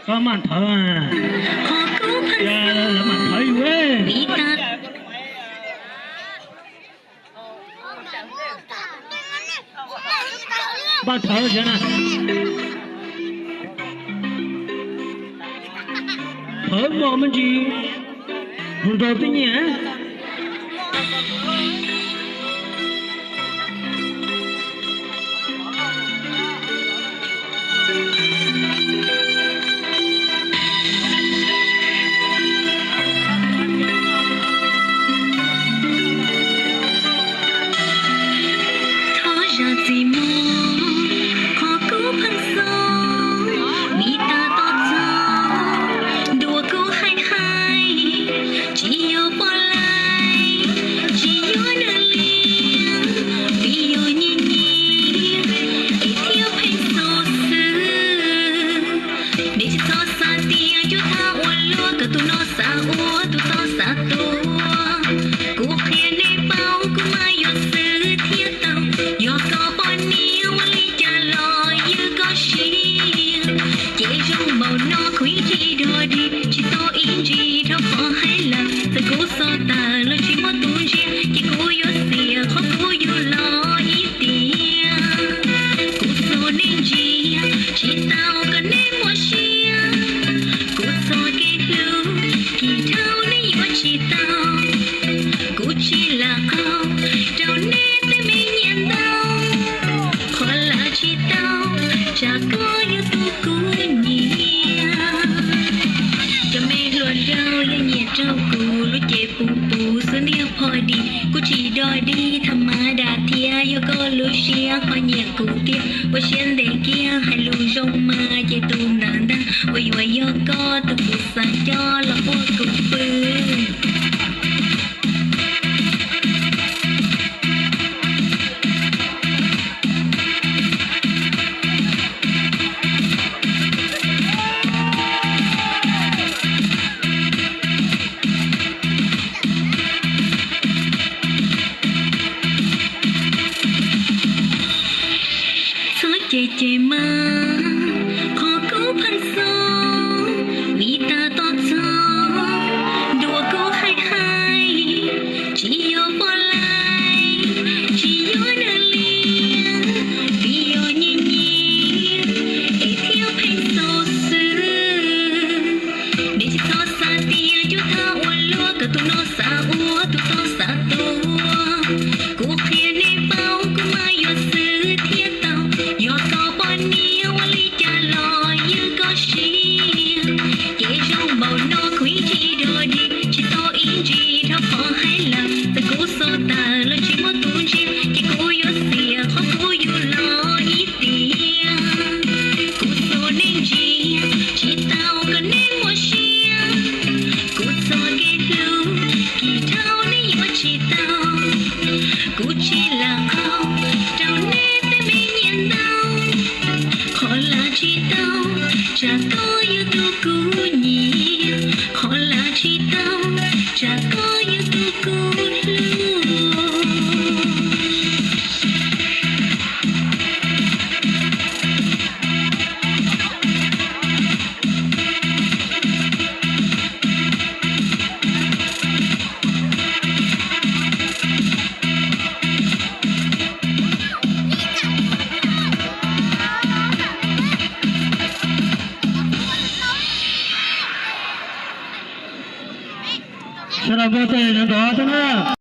Koj maj thawv, lawv maj thawv yus. Npaj thawv thiab na. Thawv mos me ntsis, mus nrog twj nyiag. Thov zam txim mus, qhov kuv pheej xav, vim tas tos txog, dua kuv hais hais, tsis yog poj laib, tsis yog neeg liam, vim yog nyiam nyiam, es thiaj pheej xav xwb. Nej tsis txhob xav tias yuav tham ua luaj, kom tus no xav ua tus tod xav tua. Kuv qhia nej paub kuv mas yuav xwb thiaj tau. Yog koj poj niam ua li cas los ywg koj siab, ces zoo npaum no kuv yeej tsis dog dig, tsis tau ib ntsis dhau qhov hais lawm. Txawm kuv xav tawm los tsis muaj tus ntsia, ces kuv yuav xiam qhov kuv yug los ib tiam. Kuv txo nej ntsia, tsis tau kom nej muaj siab. Kuv txo kev hlub, kis dhau nej yuav tsis tau. Kuv tsis lam qau rau nej tej me nyiam ntau. Qhov lam tsis tau, tsam koj yog tus kuv nyiam. Cov me hluas nraug yog nyiam rau kuv, lub cev puv puv xwb ntiag pho di. Kuv tsis dog dig, tham mas dag thiab, yog koj lub siab ho nyiam kuv tiag, ua siab ntev kiag hais lus zoo mas ces tus ntawd ntag uas yuav yog koj tus kuv xav coj los ua kuv pw. Txhob cem cem mas, qhov kuv pheej xav, vim tas tos txog, dua kuv hais hais, tsis yog poj laib, tsis yog neeg liam, vim yog nyiam nyiam, es thiaj pheej xav xwb. Nej tsis txhob xav tias yuav tham ua luaj, kom tus no xav ua tus tod xav tua. Kuv qhia nej paub kuv mas yuav xwb thiaj tau. Yog koj poj niam ua li cas los ywg koj siab, ces zoo npaum no kuv yeej tsis dog dig, tsis tau ib ntsis dhau qhov hais lawm. Txawm kuv xav tawm los tsis muaj tus ntsia, ces kuv yuav xiam qhov kuv yug los ib tiam. Kuv txo nej ntsia, tsis tau kom nej muaj siab. Kuv txo kev hlub, kis dhau nej yuav tsis tau. Kuv tsis lam qau rau nej tej me nyiam ntau. Qhov lam tsis tau, tsam koj yog tus kuv nyiam. Qhov lam tsis tau, tsam koj yog tus kuv hlub. Sawv daws npog tes nrov nrov thiab na.